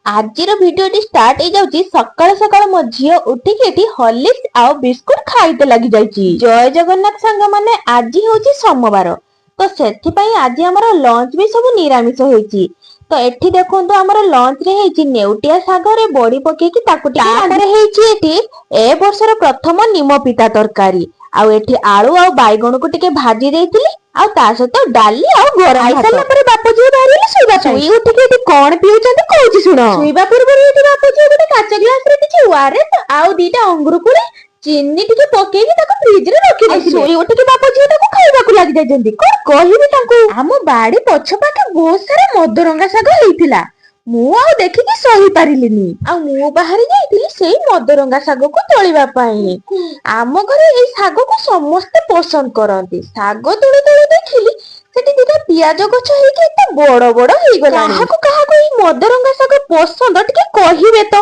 ଆଜିର ଭିଡିଓଟି ଷ୍ଟାର୍ଟ ହେଇଯାଉଛି ସକାଳୁ ସକାଳୁ। ମୋ ଝିଅ ଉଠିକି ଏଠି ହର୍ଲିକ୍ସ ଆଉ ବିସ୍କୁଟ ଖାଇତେ ଲାଗି ଯାଇଛି। ଜୟ ଜଗନ୍ନାଥ ସାଙ୍ଗମାନେ। ଆଜି ହଉଛି ସୋମବାର, ତ ସେଥିପାଇଁ ଆଜି ଆମର ଲଞ୍ଚ ବି ସବୁ ନିରାମିଷ ହେଇଛି। ତ ଏଠି ଦେଖନ୍ତୁ, ଆମର ଲଞ୍ଚ ରେ ହେଇଛି ନେଉଟିଆ ଶାଗରେ ବଡି ପକେଇକି ତାକୁ ଟିକେ। ତାପରେ ହେଇଛି ଏଠି ଏ ବର୍ଷର ପ୍ରଥମ ନିମ ପିତା ତରକାରୀ। ଆଉ ଏଠି ଆଳୁ ଆଉ ବାଇଗଣକୁ ଟିକେ ଭାଜି ଦେଇଥିଲି, ଆଉ ତା ସହିତ ଡାଲି ଆଉ ଗରମ। ଖାଇସାରିଲା ପରେ ବାପ ଝିଅ ବାହାରିଲେ ଶୋଇବା ପାଇଁ। ଶୋଇ ଉଠିକି ଏଠି କଣ ପିଉଛନ୍ତି କହୁଛି ଶୁଣ। ଶୋଇବା ପୂର୍ବରୁ ଏଠି ବାପ ଝିଅ ଗୋଟେ କାଚ ଗ୍ଲାସ ରେ କିଛି ଓଆରଏସ ଆଉ ଦିଟା ଅଙ୍ଗୁର କୋଳି, ଚିନି ଟିକେ ପକେଇକି ତାକୁ ଫ୍ରିଜ ରେ ରଖି ଦେଇଥିଲେ। ଶୋଇ ଉଠିକି ବାପ ଝିଅ ତାକୁ ଖାଇବାକୁ ଲାଗି ଯାଇଛନ୍ତି। କଣ କହିବି ତାଙ୍କୁ? ଆମ ବାଡି ପଛ ପାଖେ ବହୁତ ସାରା ମଦରଙ୍ଗା ଶାଗ ହେଇଥିଲା। ମୁଁ ଆଉ ଦେଖିକି ସହି ପାରିଲିନି, ଆଉ ମୁଁ ବାହାରି ଯାଇଥିଲି ସେଇ ମଦରଙ୍ଗା ଶାଗକୁ ତୋଳିବା ପାଇଁ। ଆମ ଘରେ ଏଇ ଶାଗକୁ ସମସ୍ତେ ପସନ୍ଦ କରନ୍ତି। ଶାଗ ତୋଳି ତୋଳି ଦେଖିଲି ସେଠି ଦିଟା ପିଆଜ ଗଛ ହେଇକି ଏତେ ବଡ ବଡ ହେଇଗଲାଣି। କାହାକୁ କାହାକୁ ଏଇ ମଦରଙ୍ଗା ଶାଗ ପସନ୍ଦ, ଟିକେ କହିବେ ତ।